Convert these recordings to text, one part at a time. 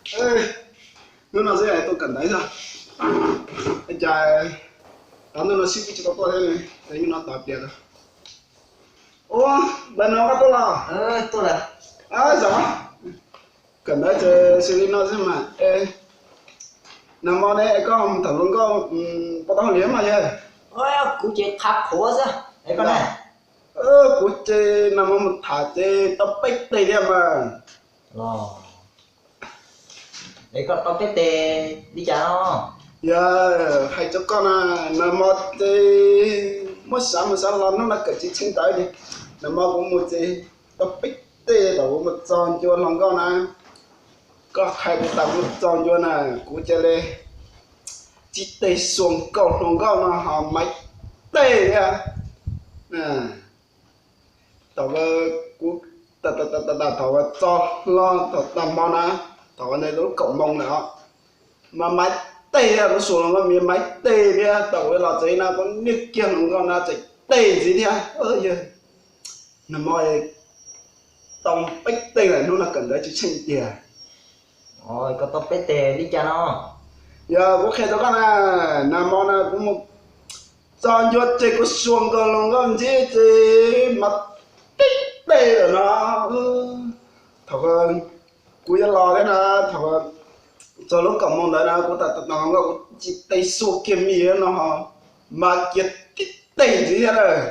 Hnub no xwb tuaj kawm ntawv xwb. Cas tau hnub no sib fwb tsis tau tuaj thiab, hnub no tau tias. Ua, npawg no koj tuaj los? Zam, kawm ntawv ces xws li no xwb mas. Nag hmo ne koj mus tham hluas nkauj puas tau hauj lwm mas yawg? Kuv ces qhav qhuav xwb. Kuv ces nag hmo mus tham ces tau peb teg thiab mas. Es koj tau peb teg li cas no? Yog hais rau koj na, nag hmo ces muab xav mus xav los hnub no kawm tsis tsheej ntawv ces nag hmo kuv mus ces tau peb teg thaum kuv mus txog ncua hluas nkauj na. Koj hais kuv tas kuv mus txog ncua na, kuv cia li tib teg xuas nkaus hluas nkauj no ho maiv teg thiab. Thaum kuv, thaum txog hlo thaum tag hmo na, thaum ntawd lub kaum moos lawm os, mas maiv teg thiab, kuv xuas hluas nkauj mas maiv teg thiab. Thaum kuv los tsev na kuv niaj kiag hluas nkauj na tseem teg ntxiv thiab. Yog nag hmo tau peb teg lawm, hnub no kawm ntawv tsis tsheej tiag. Koj tau peb teg li cas no? Yog kuv qhia rau koj na, nag hmo na kuv mus txog ncua ces kuv xuas nkaus hluas nkauj ntxiv ces mas tib teg lawm no. Thaum kuv yuav los thiab na, thaum txog lub kaum moos ntawd na kuv tas tas hluas nkauj kuv tib teg xuas kiag me no ho mas kiag tib teg ntxiv thiab lawm.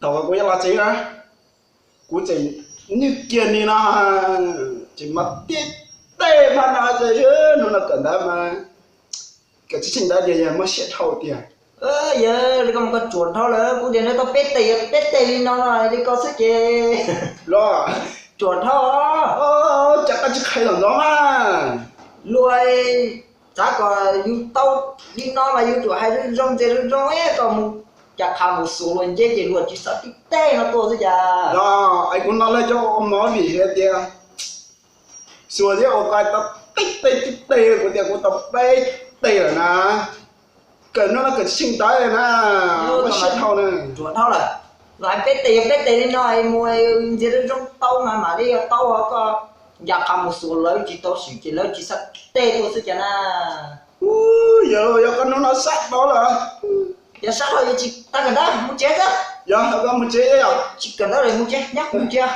Thaum kuv yuav los tsev na, kuv tseem nwj kiag ni no, tseem mas tib teg mas no ces hnub no kawm ntawv mas kawm tsis tsheej ntawv ces yog muab siab dhau tiag. Yog li koj mas koj ruam dhau lawm, kuv tias nws tau peb teg, yog peb teg li no no li koj xwb ces los ruam dhau. Cas koj tsis qhia los ntxov mas. Luag xav kom yus tau li no mas yus tsum hais zoo zoo ntxias zoo zoo, koj mus cas qha mus xuas luag nceb ces luag tsis xav tib teg no tuaj xwb cas. Los es kuv no lawv cov ua mov vim hais tias xuas thiab ua ko tau peb teg tib teg, kuv tias kuv tau peb teg lawm na. Kawm no no kawm tsis tsheej ntawv na, muab siab dhau na. Ruam dhau lawm, los hais peb teg yog peb teg li no mus ntxias zoo zoo tau mas mam li yog tau, koj ncaj qha mus xuas lawv tsis tau swm ces lawv tsis xav teg tuaj xwb cas na. Yog, yog koj hnub no sab dhau lawm. Yog sab dhau yog tsis tau kawm ntawv mus tsev xwb. Yog koj mus tsev yog tsis kawm ntawv lawm mus tsev, nyob mus tsev.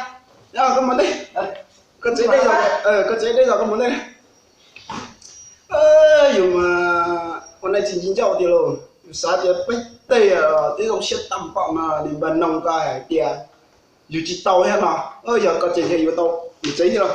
Yog koj mus ntej, koj tsev deb zog, koj tsev deb zog koj mus ntej. Yus mas ua neej tsis nci ncauj tiag lauj, yus xav tias peb teg twb zoo siab tag npaum no, nim npawg Noog ko hais tias yus tsis tau thiab no. Yog koj tsev ces yuav tau mus tsev thiab los?